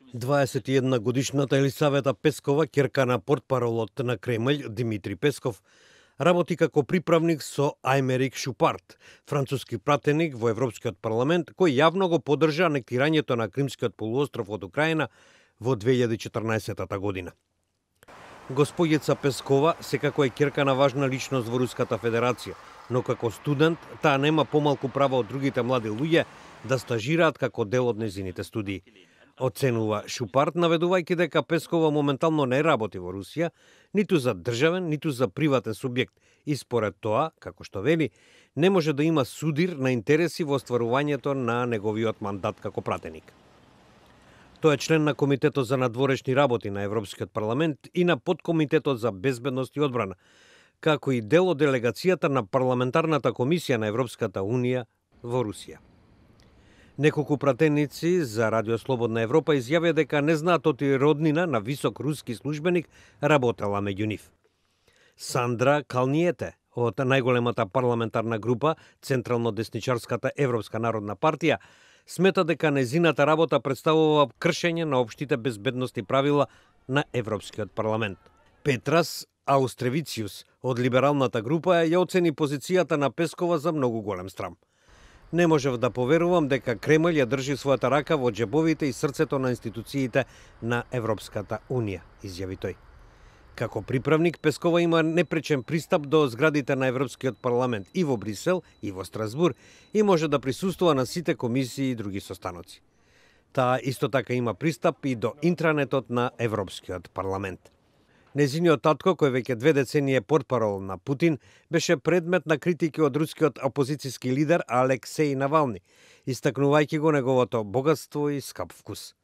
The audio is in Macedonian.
21 Елисавета Пескова, ќерка на портпаролот на Кремљ Димитри Песков, работи како приправник со Ајмерик Шупарт, француски пратеник во Европскиот парламент, кој јавно го поддржа анектирањето на Кримскиот полуостров од Украина во 2014 година. Господица Пескова секако е ќерка на важна личност во Руската Федерација, но како студент таа нема помалку права од другите млади луѓе да стажираат како дел од незините студии. Оценува Шупарт, наведувајќи дека Пескова моментално не работи во Русија, ниту за државен, ниту за приватен субјект и според тоа, како што вели, не може да има судир на интереси во остварувањето на неговиот мандат како пратеник. Тој е член на Комитетот за надворешни работи на Европскиот парламент и на Подкомитетот за безбедност и одбрана, како и дел од делегацијата на Парламентарната комисија на Европската унија во Русија. Неколку пратеници за Радио Слободна Европа изјавија дека не знаат оти роднина на висок руски службеник работела меѓу нив. Сандра Калниете од најголемата парламентарна група, Централно-десничарската Европска народна партија, смета дека незината работа представува кршење на општите безбедности правила на Европскиот парламент. Петрас Аустревициус од либералната група ја оцени позицијата на Пескова за многу голем срам. Не можев да поверувам дека Кремљ ја држи својата рака во џебовите и срцето на институциите на Европската унија, изјави тој. Како приправник, Пескова има непречен пристап до зградите на Европскиот парламент и во Брисел, и во Страсбур, и може да присуствува на сите комисии и други состаноци. Таа исто така има пристап и до интранетот на Европскиот парламент. Незиниот татко, кој веќе 2 децении е портпарол на Путин, беше предмет на критики од рускиот опозицијски лидер Алексеј Навални, истакнувајќи го неговото богатство и скап вкус.